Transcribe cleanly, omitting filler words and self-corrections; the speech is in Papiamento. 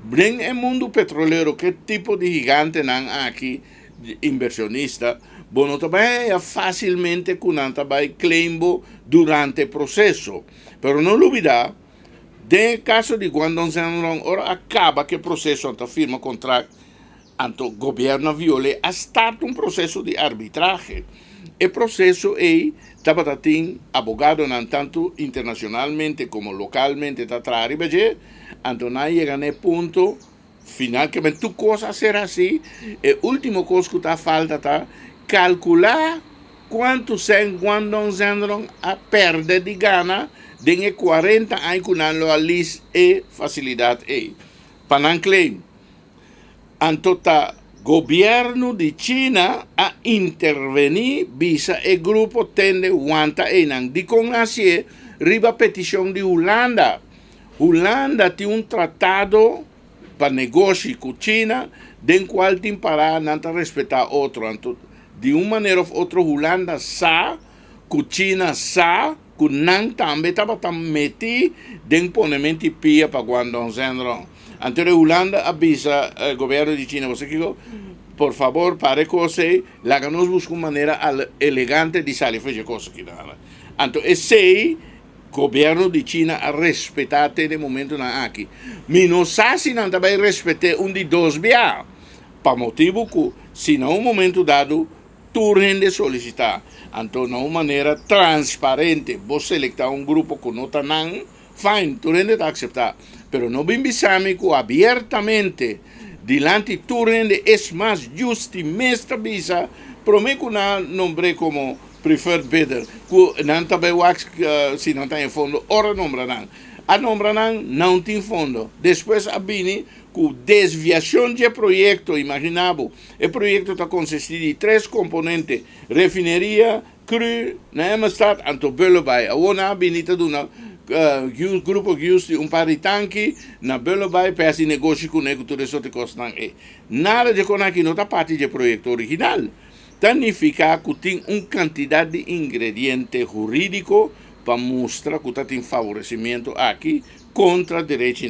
Den e mundu petrolero, ku tipo di gigantenan aki, invershonista, bo no ta bai fásilmente ku nan ta bai claim bo durante e proseso. Pero no lubidá, den kaso di Guangdong Zhenrong, ora a kaba ku e proseso, anto firma kontrakt, anto gobièrnu a viol'é, a start un proseso di arbitrahe. E proseso ei tabatin abogadonan tantu internashonalmente komo lokalmente ta traha riba dje, anto nan a yega na e punto final ku tur kos a ser asina, e último kos ku ta falta ta kalkulá kuantu sèn Guangdong Zhenrong a pèrdè di gana den 40 aña ku nan lo a lease e fasilidat ei. Pa nan claim. Anto ta gobièrnu di China a intervení, bisa e grupo: "Tende, wanta einan." Dikon asina? Riba petishon di Hulanda. Hulanda tin un tratado pa negoshi ku China, den kual tin pará nan ta respetá otro. Anto, di un manera òf otro, Hulanda sa ku China sa ku nan tambe tabata metí den ponement'i pia pa Guangdong Zhenrong. Anto Hulanda a bisa e gobièrnu di China: "Bo kiko, por fabor, para kos, laga nos buska un manera elegante di sali for di e kos aki." Anto esei gobièrnu di China a respetá te e momentonan aki. Mi no sa si nan tambe respetá un di dos bia. Pa motibu ku si na un momento dado tur hende solisitá, anto na un manera transparente, bo selektá un grupo ku no ta nan, fine, tur hende ta aseptá. Pero no bin bisami ku abiertamente dilanti tur hende, es mas, Giusti mes ta bisa, promé ku nan nombr'é komo preferred bidder, ku nan tambe wak si nan tin fondo, ora nombra nan. A nombra nan, no tin fondo. Despues a bini ku desviashon di proyekto. Imaginá bo, e proyekto ta konsistí di tres komponente: refineria, cru, na Emmastad, anto Bullenbaai. Awor nan a bini ta duna grupo Giusti un par di tanki na Bullenbaai pa hasi negoshi kuné, ku tur e sorto kosnan ei. Nada di e kosnan aki no ta parti di e proyekto original. Ta nifiká ku tin un kantidat di ingrediente hurídiko pa mustra ku tin favoresimentu aki kontra derecho.